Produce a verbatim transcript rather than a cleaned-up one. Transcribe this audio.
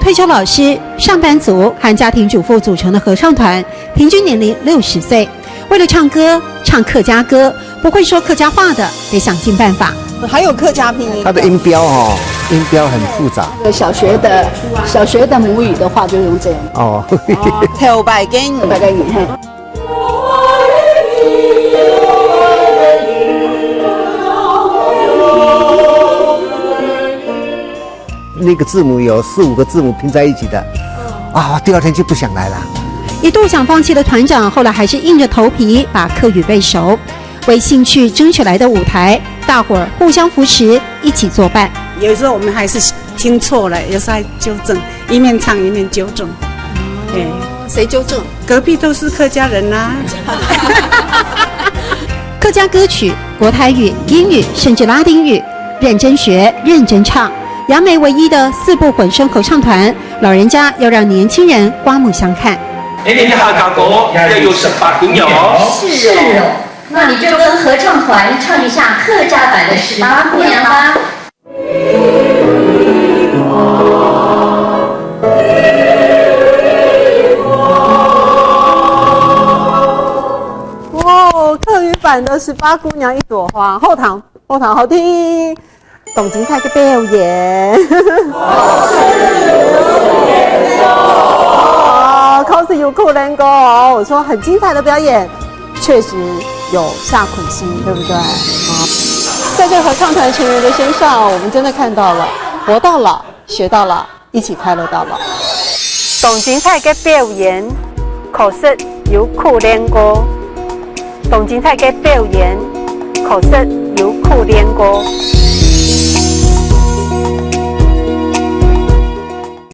退休老师、上班族和家庭主妇组成的合唱团，平均年龄六十岁。为了唱歌，唱客家歌，不会说客家话的得想尽办法。还有客家拼音，它的音标哦，音标很复杂。小学的小学的母语的话，就用这样。哦，头擺个大概你看。那个字母有四五个字母拼在一起的，啊，第二天就不想来了。一度想放弃的团长，后来还是硬着头皮把客语背熟。为兴趣争取来的舞台，大伙儿互相扶持，一起作伴。有时候我们还是听错了，有时候还纠正，一面唱一面纠正。哎，谁纠正？隔壁都是客家人呐、客家歌曲、国台语、英语，甚至拉丁语，认真学，认真唱。杨梅唯一的四部混声合唱团，老人家要让年轻人刮目相看。你的客家歌要有十八姑娘哦。是哦，那你就跟合唱团唱一下客家版的十八姑娘吧。哇，客语版的十八姑娘一朵花，后堂后堂好听，董金泰个表演。哦，考试有可能个哦，我说很精彩的表演，确实有下苦心，对不对？啊，在这合唱团成员的身上，我们真的看到了活到老，学到老。 一起快乐到老。当精彩个表演，可惜有苦练过。当精彩个表演，可惜有苦练过。